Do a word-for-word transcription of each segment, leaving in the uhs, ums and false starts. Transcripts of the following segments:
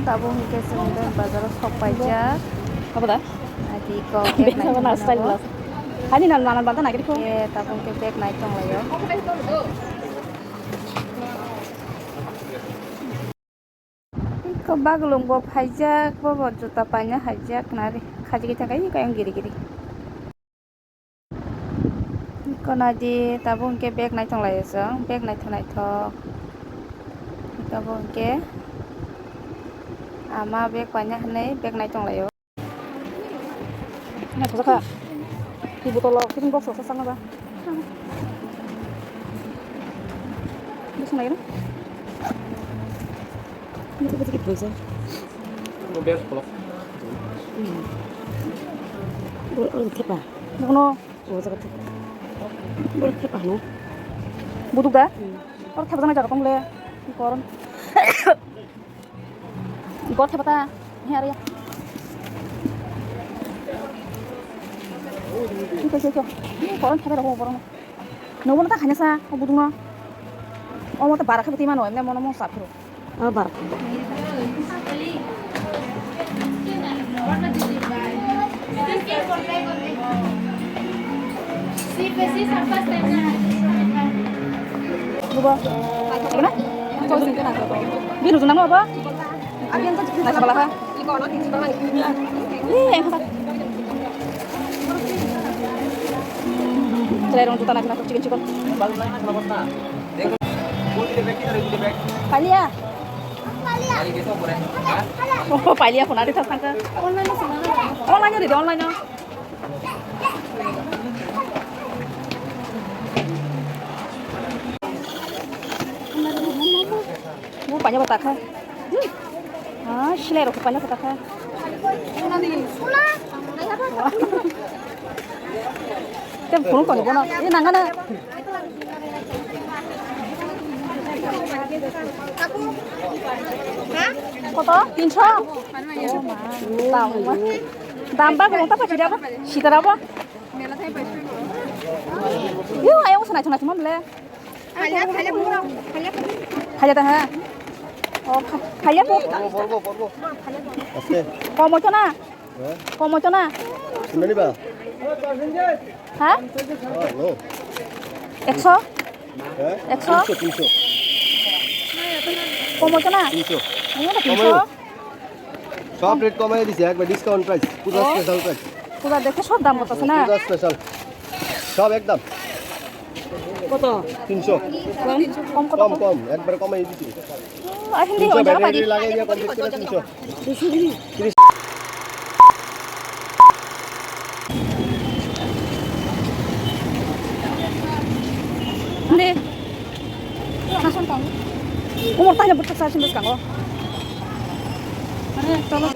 Tabuk hwnkhe chwng tei bazaro sok paijak. Abo da? Adi kok bag bag nai na tongmani style abo. Glass. Hani na nana banta nagiri ko. Ye, tabuk hwnkhe bag nai tonglaio. Iko bagulung bo phaijak, bo bo juta paina haijak nari. Khajigwi thangkha iko yang giri giri. Iko naidi tabuk hwnkhe bag nai tonglaio chwng, bag naithok naithok. Iko bo hwnkhe ama bag paina hwnwi bag nai tonglaio. Nai khojak kha. Tei botolo tiffin box rok sakna ba. Bwswk nai gana? Ini tuh sedikit bozo. Mobil kolok. Bol, oh, tepa. Bukuno. Oh, jaga tepa. Bol tepa no. Buduk da? Hmm. Or tepa jana jaga tong le. Koron. Gor thepata. He, are ya. Iko, iko, iko. Koron thepa rok, koron. Nobo no ta khaina sa, o budung no. O mo ta bara khe bwtwi mano, emne mono mo sa phuru. O bara. Bubo. Lagi na? Bini rujuna mo apa? Nasi balaha. Ih, yang apa? Cerai rong juta nak nak chicken chicken. Palia. Oh, palia phone ada tak sangka. Online ni sih. Online ni, online ni. Mo paina bo takha. Ah, silai rok paina bo takha. Tem phone ko bono. Ini nangana. Koto? Tinsho? Dam ba gong ta pachira ba? Sitara ba? Yo, ayo sana sana cuma bele. Phalia, phalia, phalia. Phalia ta ha. Oh, pha-, phalia po. Porbo, porbo. Aste. Komo chona. Hah? Komo chona. Sundani ba? Ha? Oh, no. Ekso? Hah? Ekso? Tinsho, tinsho. Komo chona. Tinsho. Ayo, tinsho. সব রেট কমাই দিছে, একবার discount price, পুরো ও। Special price. পুরা দেখে সব দাম করতেছে না? পুরো স্পেশাল, সব একদম। কত? তিনশো। কম? কম কত? কম, কম, একবার কমাই দিছি। আর হিন্দি তিনশো হয়ে যাবে, ব্যাটারি লাগাই দিয়ে পঞ্চাশ করে তিনশো। তিরিশ। Hindi. Nasaan tayo? Umor tayo, buta sa sindus kango. Ano, tolo.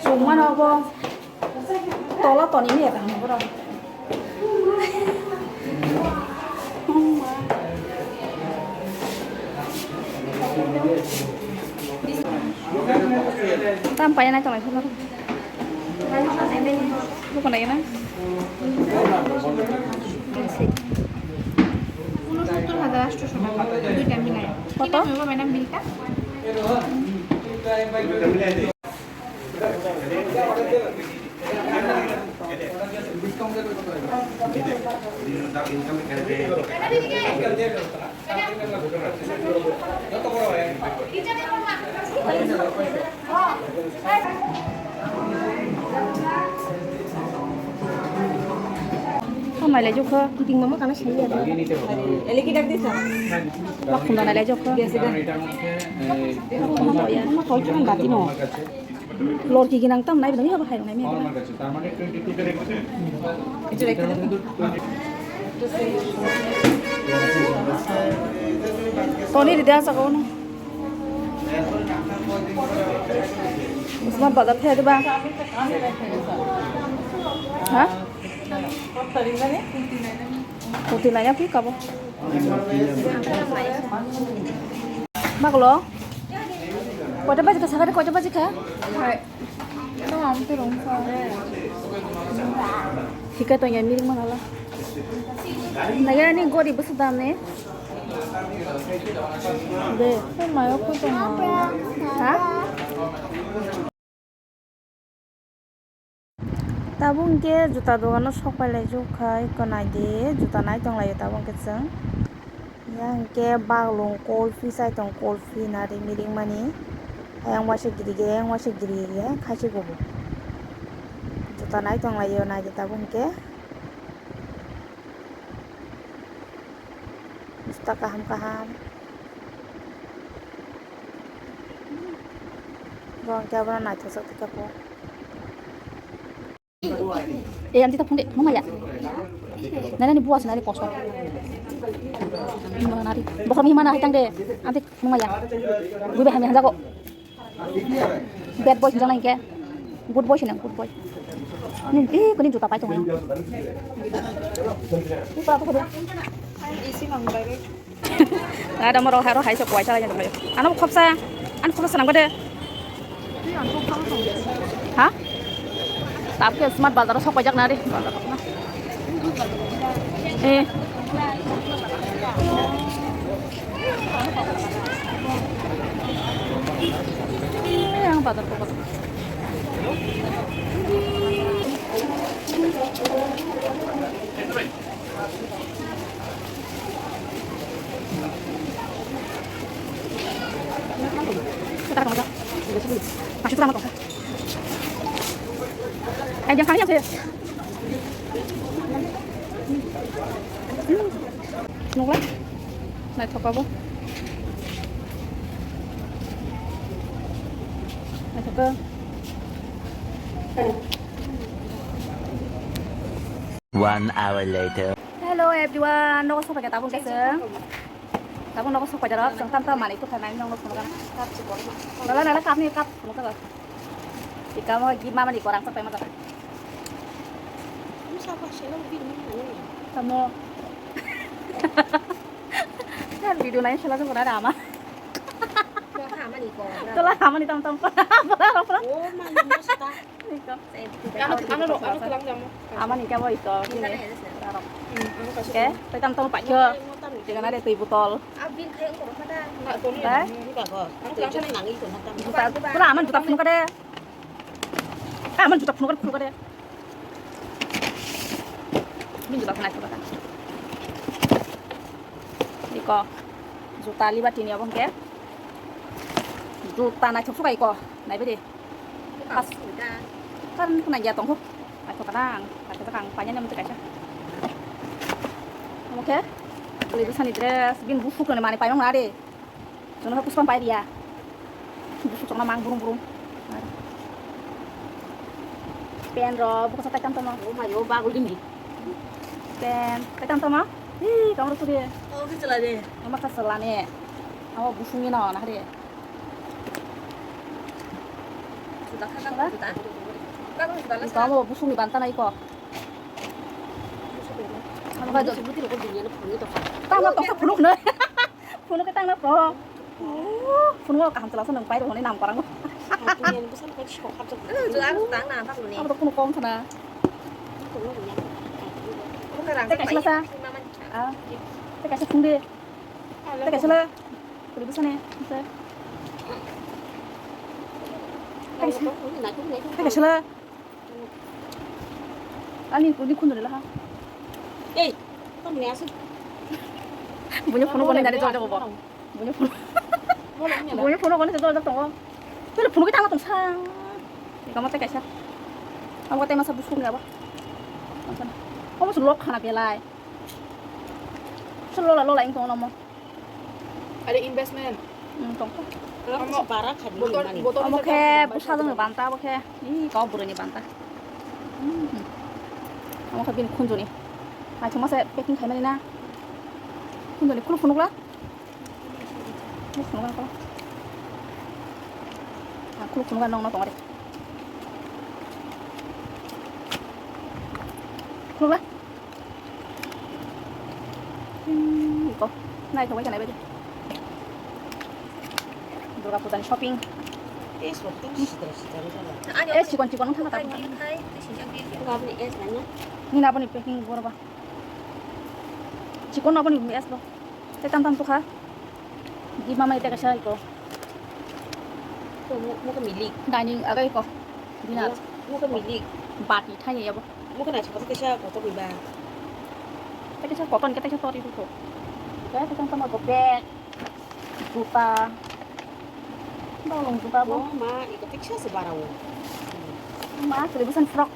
Sumano bo. Tola toni ni eta boro. Tam paya nai tonglai solo. Bukan lagi na. উনসত্তর হাজার আটশোশো টাকা দুইটা মিলাই। কত? ঠিক আছে, ম্যাডাম, বিলটা। Tamo nailai jokha. Kiting mama kana sini ada. Eliki dak disa. Wakhumna nailai jokha. Biasa dah. Mama kau cuma bati no. Lorki ginang tam nai bini haba hai nai me. Toni rida sa kono. Usman bazar thaya diba? Ha? Kuti nai ya phi kabo. Baglo. Kota baje ka sagade kota baje ka? Hai. Tamam, turun sa. Hika to ya miring manala. Nagani gori bus dam ne. De, tei mayo kho tongo. Ha? Tabuk hwnkhe juta dogano sok pai lai jokha, eko nai di, juta nai tong laio tabuk hwnkhe chwng. Yang hwnkhe baglong kulfi chai tong, kulfi nari mirik mani. Ayang waisa giri giri, ayang waisa giri giri, khaisi kubu. Juta nai tong laio, nai di tabuk hwnkhe. Juta kaham kaham. Bo hwnkhe abono naithokjak tongkha po. Eh, anti ta phone de, mama ya. Nani, nani buas, nani koso. Mama nari. Bokhorok hima na hai tang de. Anti mama ya. Gui bai hamya hanjago. Bad boy hinjak nai hwnkhe. Good boy se nang, good boy. Nini, eh, kuni juta pai tongo. Juta to kode. Isi mang bai re. Ada moro haro hai sok waisa lai nang. Ano khopsa, ano khopsa nang kode. Ha? Tabuk smart bazar o sok paijak na re. Eh. Eh, ang bazar ko. Masuk terang, masuk. Ay, jangan, jangan, jangan. Hmm. Nukla. Naithok abo. Naithok. One hour later. Hello everyone, nogo sopai khe tabuk khe chwng. Tabuk nogo sopai khe chwng tam tam manwi tongkha nai nogo sono gana. Nala nala kapni kap phunukha. Ikamo gi mamani korang sapai ma jaka. Tamo. Kan video nai sala jong kona ama. Tola amani tam tam. Pura pura. Oh, mani masta. Iko. Ano, ano, ano, ano, ano, ano, ano. Amani kabo ito. Oke, tei tam tam paikho. Jangan ada tei botol. Abin kayak orang kata. Nggak, tuh, eh? Ini bagus. Itu yang nangi itu, nanti. Juta, pura aman juta phunukha de. Ah, aman juta phunukha, phunukha de. Ini juta phunukha, phunukha. Iko. Juta liba tini abang ke. Juta naithok suka iko. Naibe de. Pas. Kan kena ya tongkho. Naithok kana ang. Naithok ang panya nem kaisa. Oke. Beli bisa ni dress. Bin busuk ni mani payong nade. Jono puspan pai dia. Busuk chokna mang burung burung. Pen ro buka satai tam tono. Oh my, oh bagul ini. Pen, tai tam tono. Hi, kamar tu dia. Oh, kecil aja. Mama kesel ane. Awa busungnya no, nah dia. Sudah kan, sudah. Kan sudah lah. Iko amo busungni banta na iko. Amo ka jot. Tang na toksa phunuk na. Phunuk ke tang na to. Phunuk kaham chala sa nang pai ro ni nam parang. Amo to phunuk kong sana. Teka sila sa. Ah. Teka sa phunuk de. Teka sila. Kuri bisa ne, bisa. Teka sila. Ani kuni khundu laha. Ei, tong ni asu. Bunya phunuk kone dari jol jago bo. Bunya phunuk. Bunya phunuk kone jol jago tongo. Tole phunuk kita tong sa. Kamu teka sa. Kamu teka masa busung ya ba. Kamu su lok khana belai. Su lola lola ing tong lomo. Ada investment. Hmm, tong. Omo, botol, botol omo khe bwsa jongni banta, omo khe. Ih, kok buruni banta. Hmm. Omo khe bini khunjuni. Naithok masa packing khaimani na. Khunjuni khulu phunukla. Khulu phunukla nokno tongari. Khulukla. Hmm, iko. Naithok bai khe naibaidi. Durga Puja ni shopping. Eh, chikon chikon wngkha ta. Nini aboni packing borba. Chikon aboni S bo. Tei tam tam tukha. Di mama ite kaisa iko. Ko mu-, muka milik. Dining aga iko. Dinner. Muka milik. Bati thai ya bo. Muka na chapa kaisa kotor ni ba. Tei kaisa cotton, tei kaisa tori ko. Tei kaisa tam tam ko bag. Juta. Bolong juta bo. Oh, ma, iko kaisa se barao. Ma, celebration frock.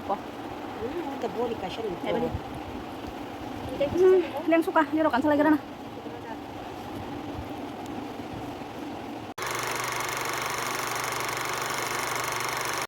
Ko. Hmm, ta bori kaisa ni. Ebani. Hmm, leng suka, yoro kan salai gara na.